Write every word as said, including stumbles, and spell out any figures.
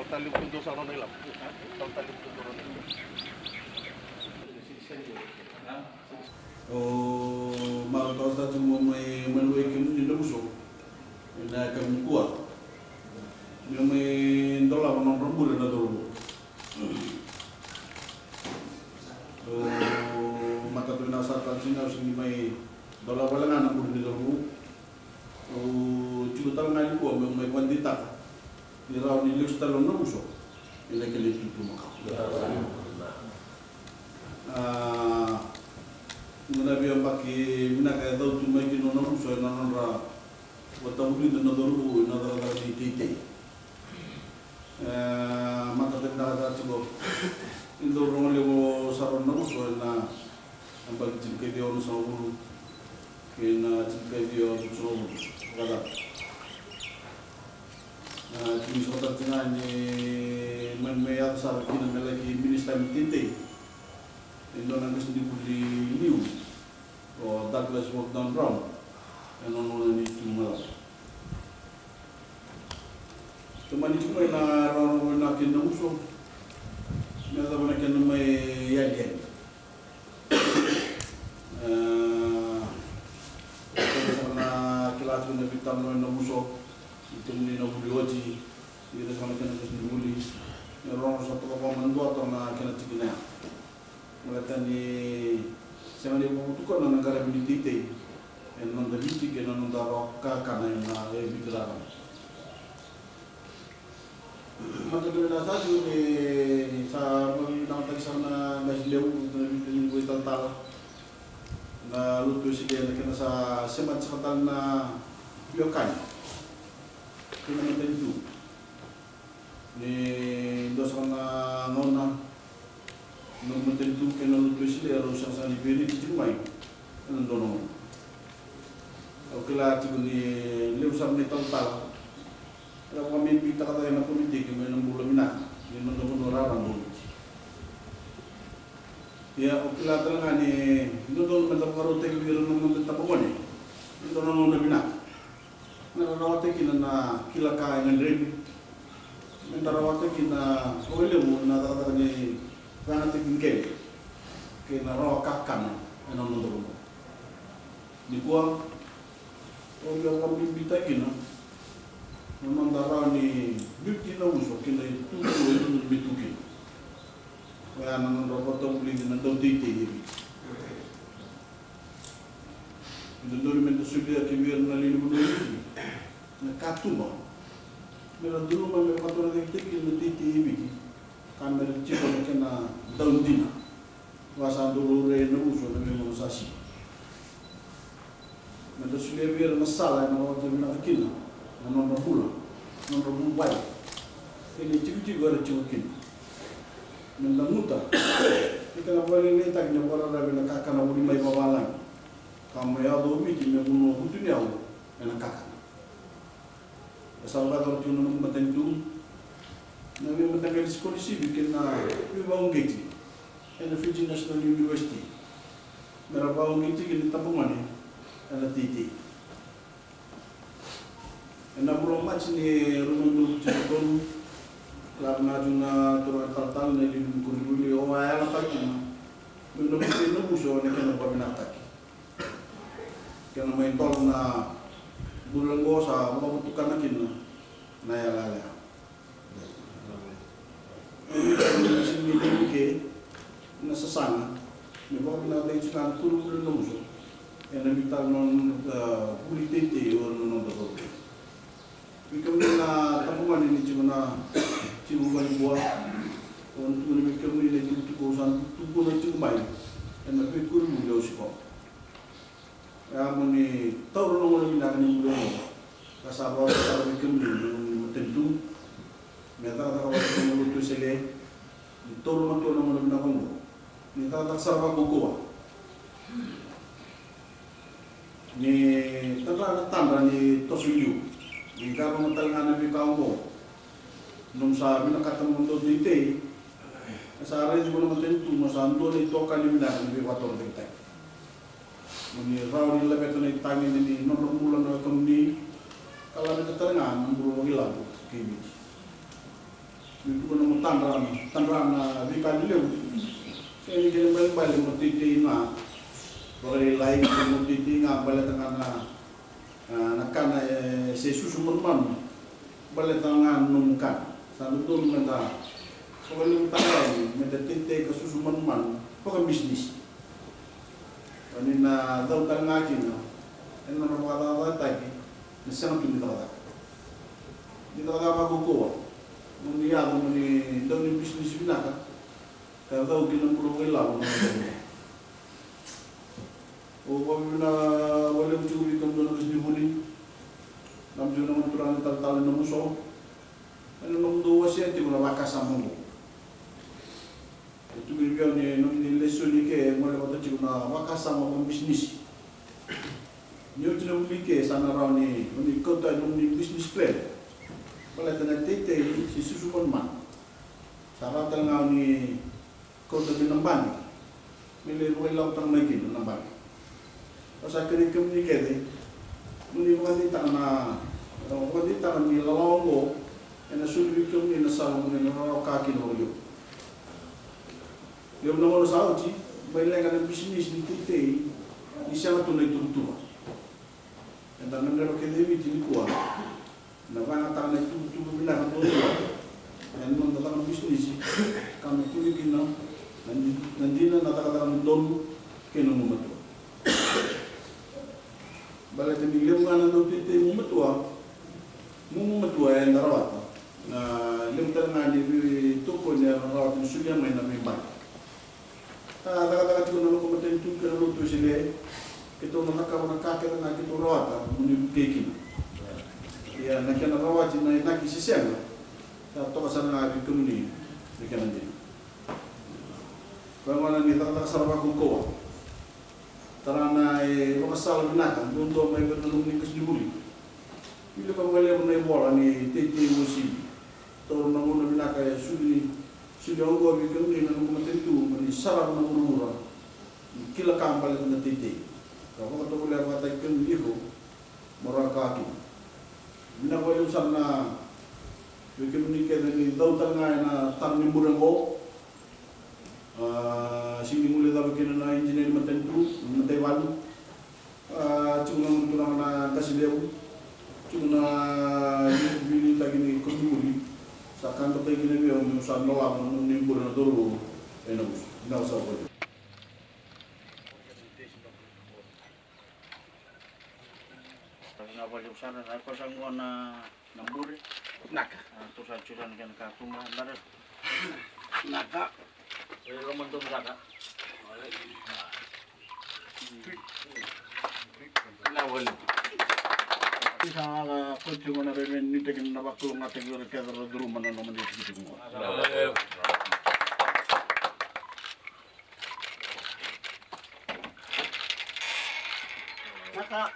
Talevu tu dua sara na ilavo. Talevu tu dua na ilavo. O, marautaka sara tiko mo mai maluai kemuni na Navuso ena yakavi nikua. Ni mai dolava na nodra bure na cauravou. O, matata vinaka sara tale tiko, au sega ni mai dolava wale ga na bure ni cauravou. Au tiko tale ga nikua meu mai vakadeitaka ni rawa ni lesu tale o Navuso ena kena itutu makawa. A, na veiyabaki vinaka e cau tu mai kina o Navuso ena nodra vakavulica na cauravou ena cakacaka ni teitei. E, matata vinaka tiko. Ni dau rogo levu sara o Navuso ena yabaki tinikaciwa onosagavulu kei na tinikaciwa ruasagavulu. Vakacava? A, kemuni sota tiko ga ni mani mai yaco sara kina me laki minisita ni teitei e dua na qasenivuli liu, o Douglas Walton Brown, ena nona ni tu malava. Tomani tiko mai na rorogo vinaka kei Navuso me yacova na kena mai yaliyali. E, kena sara na kila tiko na veitalanoa e Navuso, ni kemuni na vuli oti, ni kena sara na kena qasenivuli, ni rorogo sara toka vakamadua toka na kena tikina ya. Baleta ni sega ni vakavotukana na qaravi ni teitei ena noda Viti kei na noda rawa kakana ena, e, Viti raraba. Matata vinaka tiko ni sa vakavinavinakataki sara na qase levu, na veitalanoa, na Lotu Wesele, na kena sa semati saka tale na veiwekani kei na matanitu. Ni dua saka na gauna na matanitu kei na Lotu Wesele e rau sega sara ni veiriti tiko mai ena dua na gauna. Au kila tiko ni levu sara na italatala era vakabibitaka cake na komiti kei mai na bula vinaka ni noda vanua raraba o Viti. Ia au kila tale ga ni dodonu meda vakarautaki vei ira na noda itabagone e dua na gauna vinaka. Meda rawata kina na kila ka e gadrevi. Meda rawata kina vakalevu na cakacaka ni vegataki qele kei na rawa kakana ena noda vanua. Nikua au via vakabibitaka kina na noda rawa ni biuti Navuso ki na itutu e dodonu me tu kina. Oya na nodra vakavulici na dauteitei e Viti. E dodonu meda solia ki vei ira na lewe ni vanua e Viti na katuba mera curuma me vakatorocaketaki kina na teitei e Viti, ka mera tiko na kena dau dina. Vaka sa dau laurai e Navuso ena veigauna sa sivi. Meda solia vei ira na sala ena rawata vinaka kina na nodra bula, nodra vuvale kei na itikotiko era tiko kina. Meda guta na kena vakalailaitaki ni vakararavi ena kakana vuni mai vavalagi, ka mai yaco o Viti me vanua vutuniyau ena kakana. E sa vakayacora tiko na noqu matanitu na veimataqali sikolasivi kei na veivakauqeti ena Fiji National University, mera vakauqeti kina na itabagone ena teitei. Ena vula o Maji ni rua na udolu tinikaono, kila vinaka tiko na turaga talatala na iliuliu ni koronivuli, au a yalataka kina meu na vukei Navuso ena kena vakavinakataki. Kena mai dola na bula oqo sa vakavotukana kina na yalayala ya. Sega ni levu ke na sasaga me vakavinakataki tiko ga na koronivuli o Navuso ena veitalanoa, e, vuli teitei o na noda vanua. Vei kemuni na tabagone ni tiko na tiko mai Vua, au na tukuna vei kemuni na itukutuku au sa tukuna tiko mai ena veikoronivuli au sikova. Ia mo ni taura na gauna vinaka ni bula oqo, ka sa vakavinavinaka vei kemuni na nomuni matanitu me cakacaka vata kei na Lotu Wesele, ni taura matua na gauna vinaka oqo, ni cakacaka sara vakaukauwa, ni tadra na tadra ni toso liu, ni qarauna tale ga na veika oqo. Nomu sa vinakata mo dau teitei, e sa raici vua na matanitu mo sa dua na itokani vinaka ni veivakatorocaketaki. Mo ni rawa ni laveta na itagede ni nodra bula na wekamuni, ka laveta tale ga na bula vakailamu kei Viti. Ni tukuna mo tadra, tadra na veika lelevu. Sega ni kena ibalebale mo teitei ga vakalailai, mo teitei ga baleta ga na, a, na kana e se susu manumanu. Baleta ga na nomu kana. Sa dodonu meda vakalevutaka yani meda teitei ka susu manumanu vakabisinisi. Ka ni na cau tale ga kina ena nodra vakacakacakataki na sega tu ni cakacaka. Ni cakacaka vakaukauwa, mo ni yaco mo ni dau ni bisinisi vinaka ka cau ki na bula vakailavo na noda bula. Au vakavinavinaka vakalevu tiko vei kemudou na qasenivuli, na nomudou na turaga na talatala na Navuso. Ena nomudou wasea tiko na vakasama oqo. E tukuni vei au ni nomuni lesoni ke gole vata tiko na vakasama vakabisinisi. Ni oti na vuli ke sa na rawa ni, ni kauta nomuni business plan. Baleta na teitei se susu manumanu. Sa rawa tale ga ni kauta mai na baqe. Me lai vakailavotaka mai kina na baqe. Au sa kerei kemuni kece mo ni vakadeitaka na, vakadeitaka ni lalawa oqo ena soli vei kemuni na sala mo ni na rawa ka kina vakalevu. Levu na gauna sa oti, mai leqa na bisinisi ni teitei ni sega tu na ituvatuva. Eda gadreva kece e Viti nikua na vakayagataka na ituvatuva vinaka duadua ena noda caka bisinisi, ka me kune kina na di-, na dina, na cakacaka dodonu kei na gumatua. Baleta ni levu ga na dauteitei gumatua, gumatua eda rawata. Na levu tale ga ni veitokoni era rawata ni solia mai na veibaqe. A, cakacaka tiko na noqu matanitu kei na lotu Wesele, keitou na cakava na ka kece ga keitou rawata mo ni vukei kina. Ia na kena rawati na inaki se sega, sa toka sara ga vei kemuni na kena dina. Koya gona ni cakacaka sara vakaukauwa. Tara na ivakasala vinaka duadua mai vei ira na nomuni qasenivuli. Wilika vakalevu na ivola ni teitei uasivi. Taura na gauna vinaka e soli, soli oqo vei kemuni na noqu matanitu mo ni sarava na vuravura. Ni kila ka baleta na teitei ka vakatovolea vakataki kemuni iko mo rawa ka kina. Vinaka vakalevu sara na vei kemuni kece ni cau tale ga ena tara ni bure oqo. A, sega ni guilecava kina na ijineri matanitu, na mataivalu. A, tiko na noda turaga na qase levu, tiko na veiliutaki ni koronivuli. Sa ka dokai kina vei au niu sa dolava na nomuni bure na cauravou ena Navuso. Vinaka sara vakalevu. Vinaka vakalevu sara, na kosa qo na Na bure. Naka. A, tou sa tiko na kena ka tu mai, na re. Naka. E loma dou naka. Na wale. Isa, a, ko tiko na re, ni teki na vakalougata ki ora kece ra curuma na noma ni tiki tiko. Naka.